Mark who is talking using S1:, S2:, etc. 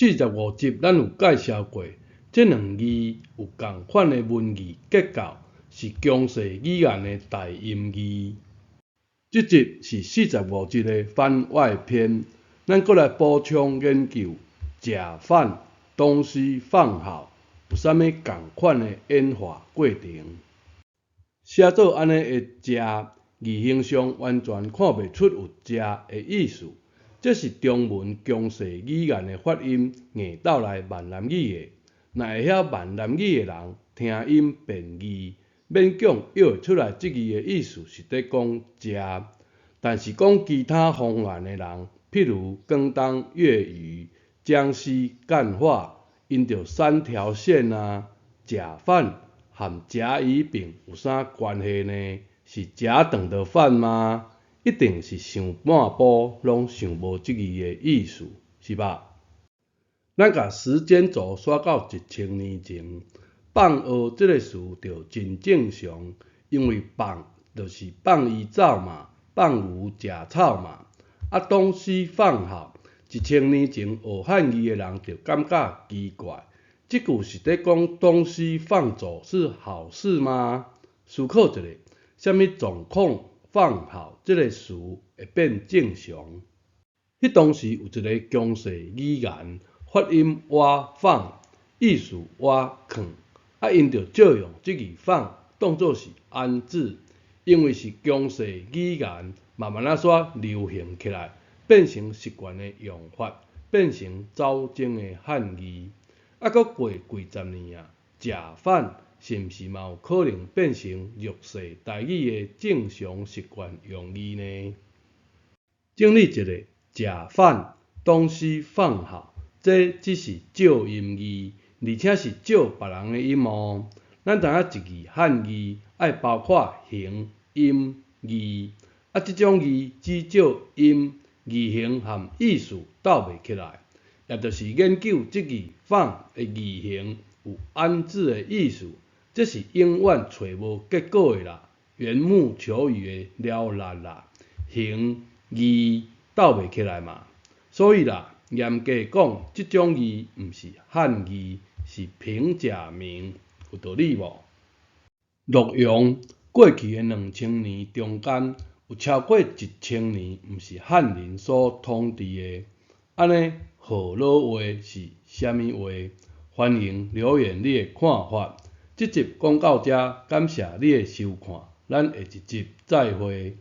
S1: 45集咱有介紹過，這兩字有仝款的文字結構，是強勢語言的台音字。這集是四十五集的番外篇，咱閣來補充研究食飯東西放好有啥物仝款的演化過程。寫做按呢的食，字形上完全看袂出有食的意思，這是中文強勢語言的發音硬鬥來閩南語的。若會曉閩南語的人聽音辨字，勉強臆會出來這字的意思是佇講食。但是講其他方言的人，譬如廣東粵語、江西贛話，𪜶就三條線啊，食飯和甲乙丙有啥關係呢？是甲等的飯嗎？一定是想半晡攏想無這字的意思，是吧？咱共時間軸煞到1000年前，放學這个詞就真正常，因為放就是放伊走嘛，放牛食草嘛。啊，東西放好，1000年前學漢字的人就感覺奇怪，這句是佇講東西放走是好事嗎？思考一下，啥物狀況放好這个詞會變正常？彼當時有一个強勢語言，發音倚放，意思倚囥，啊，𪜶就借用這字放當做是安置，因為是強勢語言，慢慢仔煞流行起來，變成習慣的用法，變成走鐘的漢字。啊，閣過幾十年啊，食飯是毋是嘛有可能變成弱勢台語的正常習慣用語呢？整理一下，食飯東西放好，這只是借音字，而且是借別人的音哦。咱知影一字漢字愛包括形、音、義，啊，這種字只借音、字形和意思鬥袂起來，也就是研究這字放的字形有安置的意思，這是永遠揣無結果的啦，緣木求魚的了力啦，形、義鬥袂起來嘛。所以啦，嚴格講，這種字毋是漢字，是平假名，有道理無？洛陽過去的2000年中間，有超過1000年毋是漢人所統治的，按呢河洛話是啥物話？歡迎留言你的看法。這集講到遮，感謝你的收看，咱下一集再會。